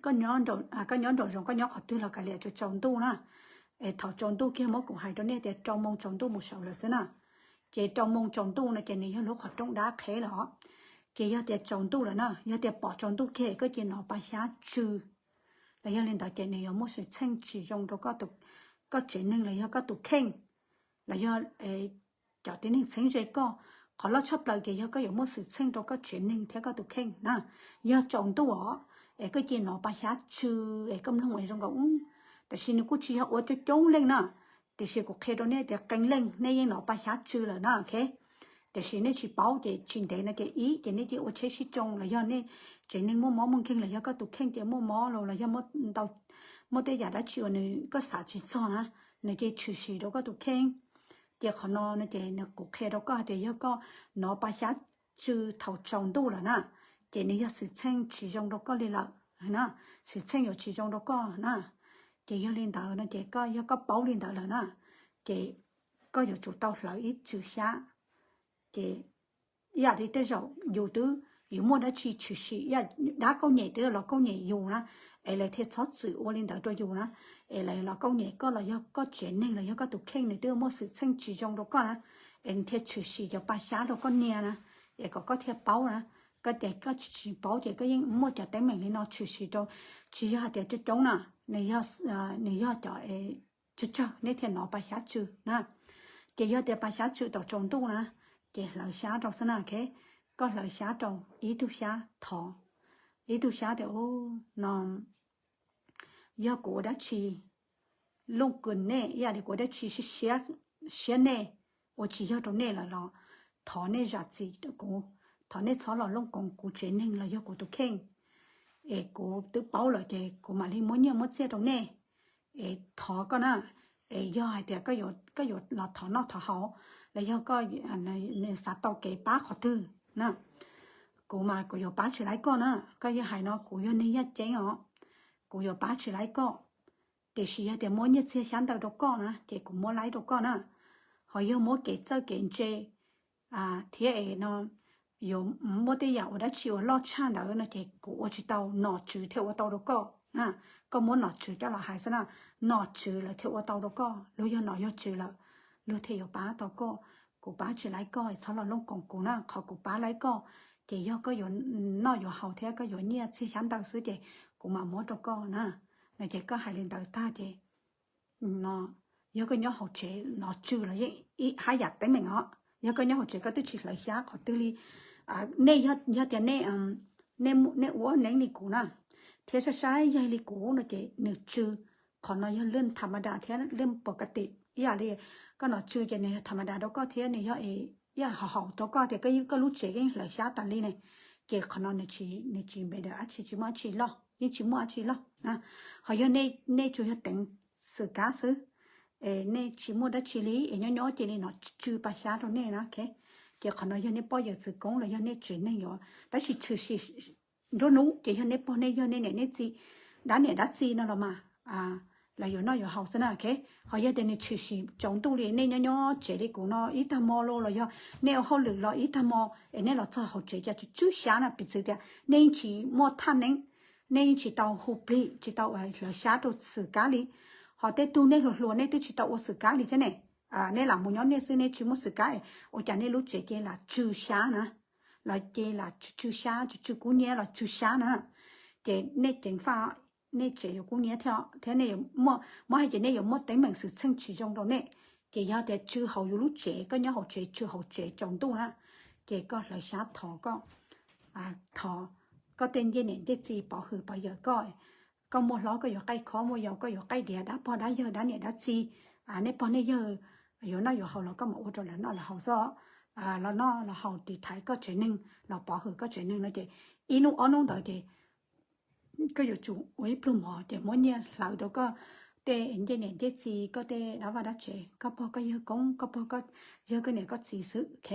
koj nyob nraum zoov, koj nyob qhov twg los kav liam tsaus ntuj na. Es thaum tsaus ntuj kiag muab kuv hais rau nej tias rau moo tsaus ntuj mus saud lawm xwb na. Ces rau moo tsaus ntuj no ces nws yog lub qhov rooj dab qheb lawm os. Ces yog tias tsaus ntuj lawm na, yog tias pom tsaus ntuj kiag koj cia li hnov pa xyab tsw los yog li ntawd ces nws yuav muaj xwm txheej tsis zoo rau koj tsev neeg los yog koj tus kheej, los yog cov tib neeg txheeb ze koj. Qhov loj tshaj plaws ces yog koj yuav muaj xwm txheej rau koj tsev neeg thiab koj tus kheej na. Yog tsaus ntuj os, es koj cia li hnov pa xyab tsw, es koj mloog zoo nkaus ub. Tiam sis nws kuj tsis yog ua coob coob leej na, tiam sis kuv qhia rau nej tias qee leej nej yeej hnov pa xyab tsw lawm na, ok. Tiam sis nej tsis paub ces tsis ntev no ces ib ces nej cia li ua tsheb sib tsoo los yog nej tsev neeg muaj mob muaj nkeeg los yog koj tus kheej cia li muaj mob los los yog muaj tej yam dab tsi uas nws koj xav tsis txog na, nws cia li tshwm sim rau koj tus kheej. Ces qhov no no ces nws kuv qhia rau koj hais tias yog koj hnov pa xyab tsw thaum tsaus ntuj lawm na, ces nws yog xwm txheej tsis zoo rau koj li lawm na, xwm txheej yuav tsis zoo rau koj na. Ces yog li ntawd no ces koj yog koj paub li ntawd lawm na, ces koj yuav tsum tau hlawv ib tsw xyab. Ces ib yam li tej zaum yus twb yuav muaj dab tsi tshwm sim, dab koj nyem twb los koj nyem yus na, es lawv thiaj txhob txwm ua li ntawd rau yus na, es lawv los koj nyem koj los yog koj tsev neeg los yog koj tus kheej nws twb muaj xwm txheej tsis zoo rau koj na, es nws thiaj tshwm sim cov pa xyab rau koj nias na, es kom koj thiaj paub na. Koj ces koj tsis paub ces koj yeej muaj cov teeb meem li no tshwm sim rau, tsis yog hais tias coob coob na, nws yog cov tsawg tsawg nej thiaj hnov pa xyab tsw na. Ces yog tias pa xyab tsw thaum tsaus ntuj na, ces hlawv xyab rau xwb na, ok. Koj hlawv xyab rau ib tug xyab thov, ib tug xyab tias no yog kuv ua dab tsi looj kws nej, ib yam li kuv ua dab tsi siab nej, ua tsis yog rau nej lawm los thov nej zam txim kuv, thov nej txhob los looj koov kuv tsev neeg los yog kuv tus kheej. Es kuv twb paub lawm ces kuv mam li muab nyiaj muab txiaj rau nej. Es thov koj na, es yog hais tias koj yuav los thov noj thov haus los yog koj xav tau kev pab qhov twg na, kuv mas kuv yuav pab tsis laib koj na. Koj yeej hais no kuv yog neeg yaj ceeb os, kuv yuav pab tsis laib koj. Tiam sis yog tias muab nyiaj txiag xyab ntawv rau koj na ces kuv muab laib rau koj na. Ho yog muab kev txawj kev ntse thiab es no yuav muaj tej yam ua dab tsi uas loj tshaj ntawd no ces kuv ua tsis tau, nom tswv thiaj ua tau rau koj. Koj muab nom tswv coj los hais xwb na, nom tswv lawv thiaj ua tau rau koj. Luag yog nom yog tswv lawm, luag thiaj yuav pab tau koj. Kuv pab tsis laib koj, txhob los looj koov kuv na. Qhov kuv pab laib koj ces yog koj yuav noj yuav haus thiab koj yuav nyiaj txiag xyab ntawv xwb ces kuv mam muab rau koj na. No ces koj hais li ntawd tag ces no yog koj nyob hauv tsev no tsw los yeej haj yam teeb meem os. Yog koj nyob hauv tsev koj twb tsis hlawv xyab qhov twg li, nej yog tias nej ua neeb li kuv na, thiab saib saib yaig li kuv no ces nws tsw. Qhov no yog lwj tham ma das thiab lwj pov ka tim ib yam li koj nom tsw ces nws yog tham ma das rau koj thiab nws yog ib yam haum haum rau koj tias koj lub tsev koj yeej hlawv xyab tas li ne. Ces qhov no nws tsis npe dab tsi, tsis muaj dab tsi loj, yeej tsis muaj dab tsi loj. Ho yog nej tsuas yog teev xwm kab xwb, nej tsis muaj dab tsi li es nyob nyob cia li hnov tsw pa xyab rau nej na, ces qhov no yog nej poj yawm txwv koob los yog nej tsev neeg yuav, tab sis tshwm sim nruab hnub ces yog nej pog nej yawg nej niam nej txiv, dab niam dab txiv no los mas lawv yuav noj yuav haus xwb na, ok. Ho yog tias nws tshwm sim tsaus ntuj li nej nyob nyob tsev li kuv no ib tag hmo los los yog nej ua hauj lwm los ib tag hmo es nej los txog hauv tsev cas tsw tsw xyab na, piv txwv tias nej yeej tsis muaj thaj neeb, nej yeej tsis tau hu plig tsis tau hlawv xyab rau xwm kab li. Ho tej tug nej hluas hluas nej twb tsis tau ua xwm kab li thiab ne, nej lam mus nyob nej xwb nej tsis muaj xwm kab, ua cas nej lub tsev ces lam tsw xyab na, los ces lam tsw tsw xyab, tsw tsw kub hnyiab los tsw xyab na. Ces nej ceev faj, nej tsev yuav kub hnyiab thiab thiab nej, muab hais ces nej yuav muaj teeb meem xwm txheej tsis zoo rau nej. Ces yog tias tsw hauv yus lub tsev, koj nyob hauv tsev tsw hauv tsev tsaus ntuj na, ces koj hlawv xyab thov koj, thov koj tej ncej niam ncej txiv pov hwm pov yawm koj. Koj muaj hlob koj yuav qaij khob, muaj yau koj yuav qaij diav, dab pog dab yawg dab niam dab txiv, nej pog nej yawg yuav noj yuav haus los koj mam ua rau lawv noj lawv haus xwb, los noj los haus tiv thaiv koj tsev neeg los pov hwm koj tsev neeg no ces ib hnub ob hnub ntawd ces koj yuav tsum ua ib pluag mov ces muab nyiaj hlawv rau koj tej ncej niam ncej txiv, koj tej dab vaj dab tsev, koj pog koj yawg koob, koj pog koj yawg koj niam koj txiv xwb, ok.